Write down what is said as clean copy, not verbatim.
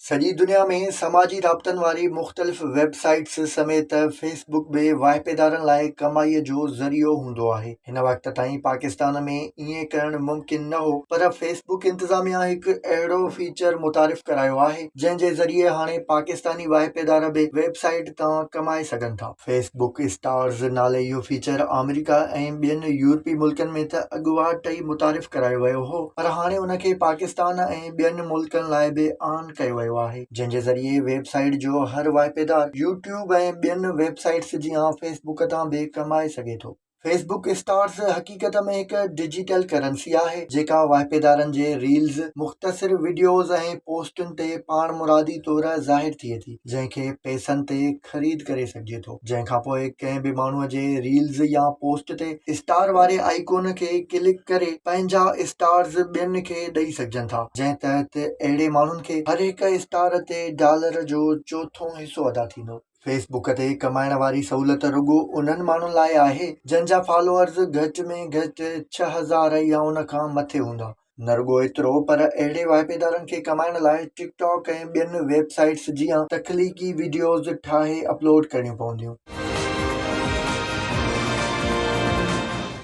سڄي دنيا ۾ سماجي رابطن واري مختلف ويب سائيٽس سميت فيس بڪ به واهپيدارن لاء ڪمائي جو ذريعو هوندو آهي. هن وقت تائين پاڪستان ۾ ائين ڪرڻ ممڪن نه هو پر فيس بڪ انتظاميا هڪ اهڙو فيچر متعارف ڪرايو آهي جنهن جي ذريعي هاڻي پاڪستاني واهپيدار به ويب سائيٽ تان ڪمائي سگهن ٿا. فيس بڪ اسٽارز نالي اهو فيچر آمريڪا ۽ ٻين يورپي ملڪن ۾ ته اڳواٽ ئي متعارف ڪرايو ويو هو پر هاڻي ان کي پاڪستان ۽ ٻين ملڪن لاء به آن ڪيو ويو آهي جنهن جي ذريعي ويب سائيٽ جو هر واهپيدار يوٽيوب ۽ ٻين ويب سائيٽس جيان فيس بڪ تان به ڪمائي سگهي ٿو. فيس بڪ اسٽارز حقيقت ۾ هڪ ڊجيٽل ڪرنسي آهي جيڪا واهپيدارن جي ريلز، مختصر وڊيوز ۽ پوسٽن تي پاڻمرادي طور ظاهر ٿئي ٿي جنهن کي پئسن تي خريد ڪري سگهجي ٿو جنهن کانپوء ڪنهن به ماڻهو جي ريلز يا پوسٽ تي اسٽار واري آئيڪون کي ڪلڪ ڪري پنهنجا اسٽارز ٻين کي ڏئي سگهجن ٿا جنهن تحت اهڙي ماڻهن کي هر هڪ اسٽار تي ڊالر جو چوٿون حصو ادا ٿيندو. فيس بڪ تي ڪمائڻ واري سهولت رڳو انهن ماڻهن لاء آهي جن جا فالوئرز گهٽ ۾ گهٽ 6000 يا ان کان مٿي هوندا. نه رڳو ايترو پر اهڙي واهپيدارن کي ڪمائڻ لاء ٽڪ ٽاڪ ۽ ٻين ويب سائيٽس جيان تخليقي وڊيوز ٺاهي اپلوڊ ڪرڻيون پونديون.